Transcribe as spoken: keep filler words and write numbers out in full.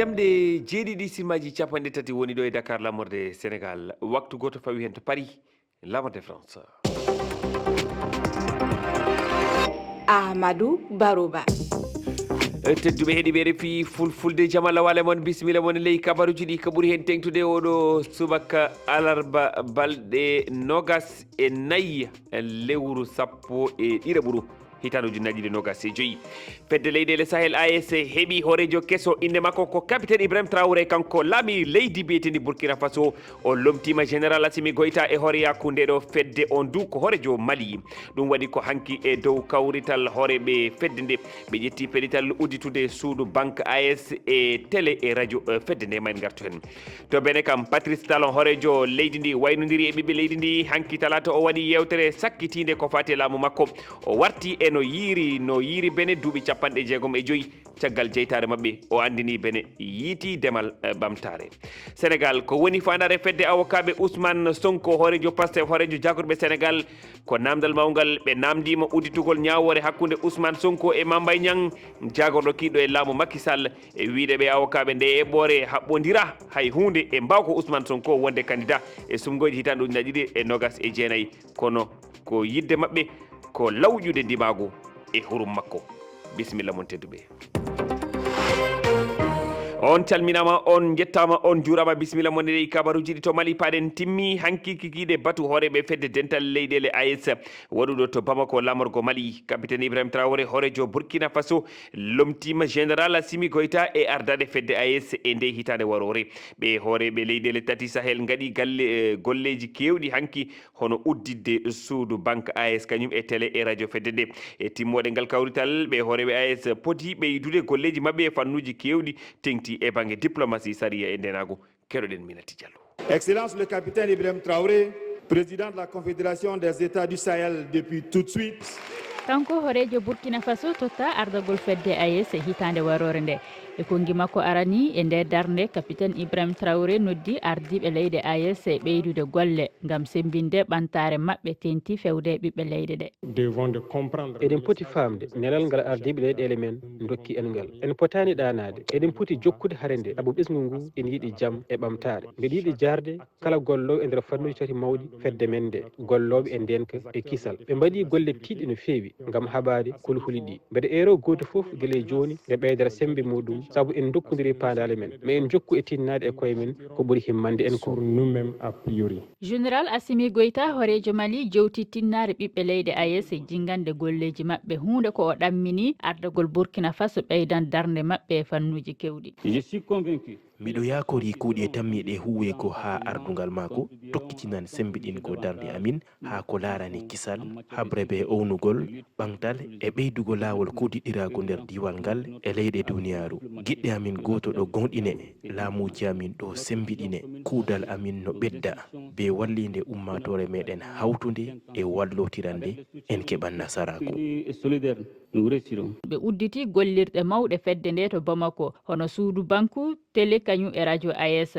Jamɗe jeeɗiɗi simmaji capanɗe tati woni ɗo e Dakar, laamorde Sénégal. Waktu gooto fawi heen to Paris, laamorde France. Amadou Baroba. Tedduɓe heɗiɓe R F I Fulfulde, jama lawale mon, bisimilla mon ley kabaruji ɗi ko ɓuri heen teŋtude oɗo subaka alarba, balɗe nogas e nayi lewru sappo e ɗiɗaɓuru, hitaande ujunnaji ɗiɗi nogas e joyi. Fedde leyɗeele Sahel A S heɓi hooreejo keso, innde makko ko capitaine Ibrahim Traoré, kanko laami leydi biyetendi Burkina Faso. O lomtiima Général Assimi Goïta e hooreyaku nde ɗo fedde, on du ko hooreejo Mali. Ɗum waɗi ko hanki e dow kawrital hooreeɓe fedde nde. Ɓe ƴetti pellital udditude suudu banque A S e télé e radio, eh, fedde nde, ma en ngartu heen. To Benin kam, Patrice Talon, hooreejo leydi ndi, waynondiri e ɓiɓɓe leydi ndi. Hanki talaata o waɗi yeewtere sakkitiinde ko faati e laamu makko. O warti e no yiiri, no yiiri Benin duuɓi capanɗe jeegom e joyi. Caggal jeytaare maɓɓe, o anndini Benin yiiti demal, eh, ɓamtaare. Sénégal, ko woni faandaare fedde awokaaɓe Ousmane Sonko, hooreejo Pastef, hooreejo jaagorɓe Sénégal? Ko naamndal mawngal. Ɓe naamndiima udditugol ñaawoore hakkunde Ousmane Sonko e Mame Mbaye Niang, jaagorɗo kiiɗɗo e laamu Macky Sall, e wiyde ɓe awokaaɓe nde eɓɓoore haɓɓondira hay huunde e mbaawka Ousmane Sonko wonde candidat e sumngoyde hitaande ujunnaji ɗiɗi e nogas e jeenayi. Kono ko yiɗde maɓɓe ko lawƴude ndimaagu e hurum makko. Bisimilla mon tedduɓe. On calminaama, on njettaama, on njuuraama. Bisimilla mon e ɗi kabaruuji ɗi to Mali. Paaɗen timmi hanki kikiiɗe batu hooreeɓe fedde dental leyɗeele A S waɗuɗo to Bamako laamorgo Mali. Capitaine Ibrahim Traoré, hooreejo Burkina Faso, lomtiima Général Assimi Goïta e ardaade fedde A S e nde hitaande waroore. Ɓe hooreeɓe leyɗeele tati Sahel ngaɗi galle, eh, golleeji keewɗi hanki, hono udditde suudu banque A S kañum e télé e radio fedde nde. E timmooɗe ngal kawrital, ɓe hooreeɓe A S poti ɓeydude golleeji maɓɓe e fannuuji keewɗi teŋti e bannge diplomasi, sariya e ndeenaagu. Keɗoɗen Minati Diallo. Excellence le capitaine Ibrahim Traoré, président de la Confédération des États du Sahel depuis tout de suite. Kanko hooreejo Burkina Faso totta ardagol fedde A S e hitaande waroore nde. E konngi makko arani e nde darnde, capitaine Ibrahim Traoré noddi ardiiɓe leyɗe A S e ɓeydude golle ngam semmbinde ɓamtaare maɓɓe teeŋti fewde e ɓiɓɓe leyɗe ɗe. Eɗen poti faamde nelal ngal ardiiɓe leyɗeele men ndokki en ngal. En potaani ɗaanaade. Eɗen poti jokkude hare nde, sabu ɓesngu ngu ina yiɗi jam e ɓamtaare. Mbeɗa yiɗi jaarde kala golloowo e nder fannuuji tati mawɗi fedde men nde, gollooɓe e ndeenka e kisal. Ɓe mbaɗii golle tiiɗɗe no feewi ngam haɓaade kulhuli ɗi. Mbeɗa eero gooto fof gila e jooni nde ɓeydata semmbe muɗum, sabu en ndokkondirii paandaale men. Ma en njokku e tinnaade e koye men ko ɓuri himmande en ko. Général Assimi Goïta, hooreejo Mali, jowti tinnaare ɓiɓɓe leyɗe A S e jinngande golleeji maɓɓe, huunde ko o ɗammini ardagol Burkina Faso ɓeydan darnde maɓɓe e fannuuji keewɗi. Miɗo yaakorii kuuɗe tammiiɗe huuwee ko haa ardungal maako tokkitinan semmbiɗingol darnde amin haa ko laarani kisal, haɓre bee ownugol, ɓamtal e ɓeydugol laawol kuudiɗɗiraagu nder diiwal ngal e leyɗe duniyaaru. Giɗɗe amin gooto ɗo gooŋɗine, laamuuji amin ɗo semmbiɗine, kuuɗal amin no ɓedda bee walliinde ummaatoore meɗen hawtunde e wallotirande, en keɓan nasaraaku. Ɓe udditi gollirɗe mawɗe fedde nde to Bamako, hono suudu banku, tele kañum e radio A S.